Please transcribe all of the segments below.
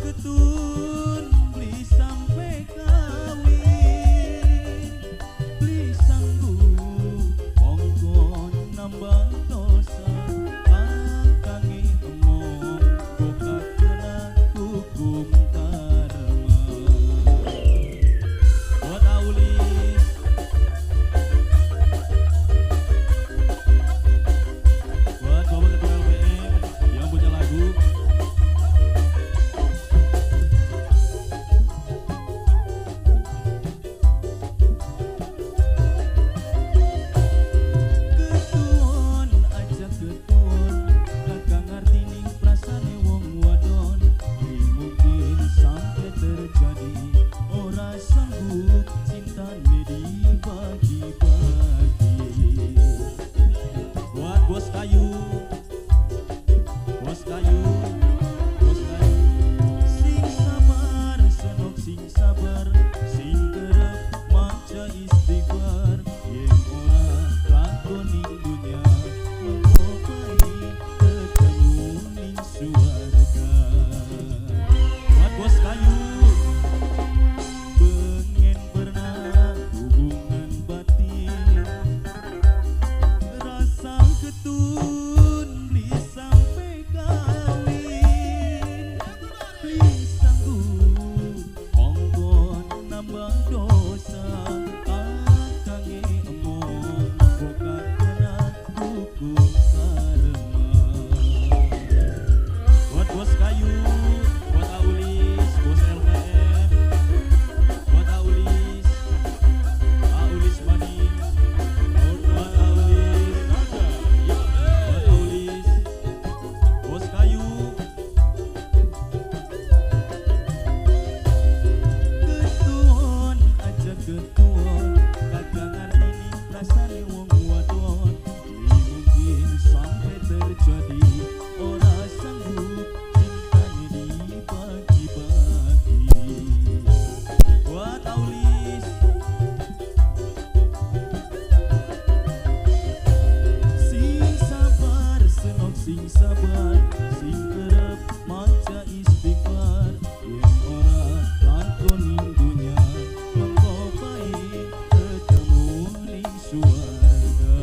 Ketun beli sampai kawin, beli sanggup kongkon nambah dosa. Akange emong bokat kena hukum karma. Buat Aulis, buat Bapak Ketua LPM yang punya lagu. Ketuon aja ketuon, kakak ngerti ning prasane wong wadon. Beli mungkin sampai terjadi, ora sanggup cintane dibagi-bagi. Buat bos kayu, bos kayu, bos kayu. Sing sabar, senok sing sabar, sing kerep maca istighfar. Yen ora lakon ning dunya, mengko bae ketemu ning suwarga. Buat bos kayu, pengen pernah hubungan batin, rasa ketun beli sampai kawin, beli sanggup kongkon nambah dosa. Akange emong bokat kena hukum karma. Buat bos kayu, buat Aulis, bos LPM, buat Aulis, Aulis maning, buat Aulis, buat Aulis, bos kayu. Ketuon aja ketuon, kakak ngerti ning prasane wong wadon. Beli mungkin sampai terjadi, ora sanggup cintane dibagi-bagi. Buat Aulis, sing sabar senok sing sabar, sing kerep maca istighfar. Yen ora lakon ning dunya, mengko bae ketemu ning suwarga.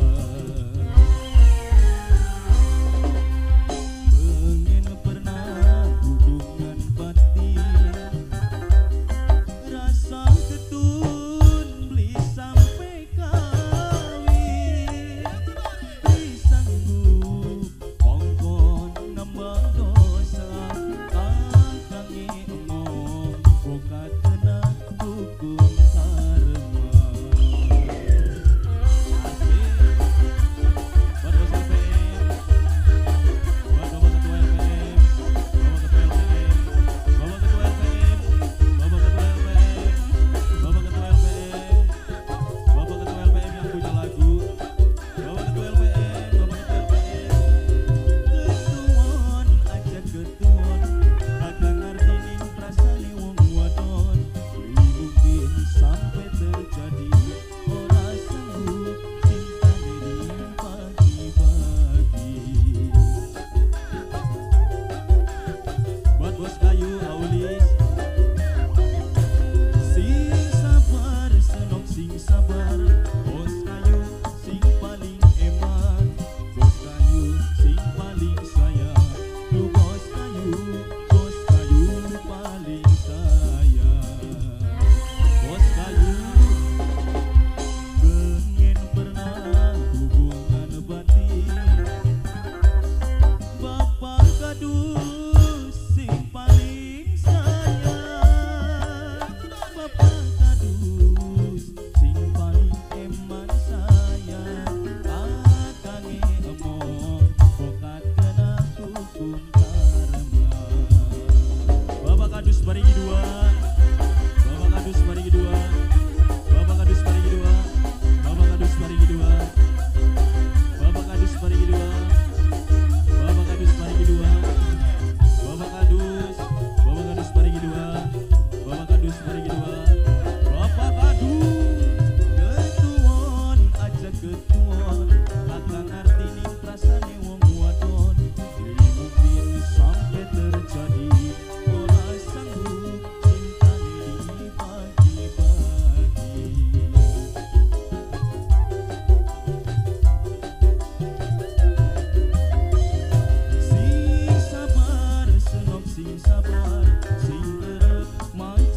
Pengen pernah hubungan batin, rasa ketun beli sampai kawin, beli sanggup kongkon nambah dosa. Akange emong bokat kena hukum karma. Asik. Buat bos LPM, buat Bapak Ketua LPM, Bapak Ketua LPM, Bapak Ketua LPM, Bapak Ketua LPM, Bapak Ketua LPM, Bapak Ketua LPM yang punya lagu. Bapak Ketua LPM, Bapak Ketua LPM. Ketuon aja ketuon, kakak ngerti ning prasane wong wadon. Beli mungkin sampai terjadi, ora sanggup cintane dibagi-bagi. Buat bos kayu Aulis, sing sabar senok sing sabar, bos kayu sing paling eman, bos kayu sing paling sayang. Lu bos kayu paling sayang. Bos kayu, pengen pernah hubungan batin, Bapak Kadus sing paling sayang, Bapak Kadus sing paling eman sayang. Akange emong bokat kena hukum karma. Bapak Kadus Parigi dua, Bapak Kadus Parigi dua, Bapak Kadus Parigi dua, Bapak Kadus Parigi dua, Bapak Kadus Parigi dua, Bapak Kadus Parigi dua, Bapak Kadus, Bapak Kadus Parigi dua, Bapak Kadus Parigi dua, Bapak Kadus. Ketuon aja ketuon, kakak ngerti ning prasane wong wadon. Beli mungkin sampai terjadi, ora sanggup Sing kerep maca.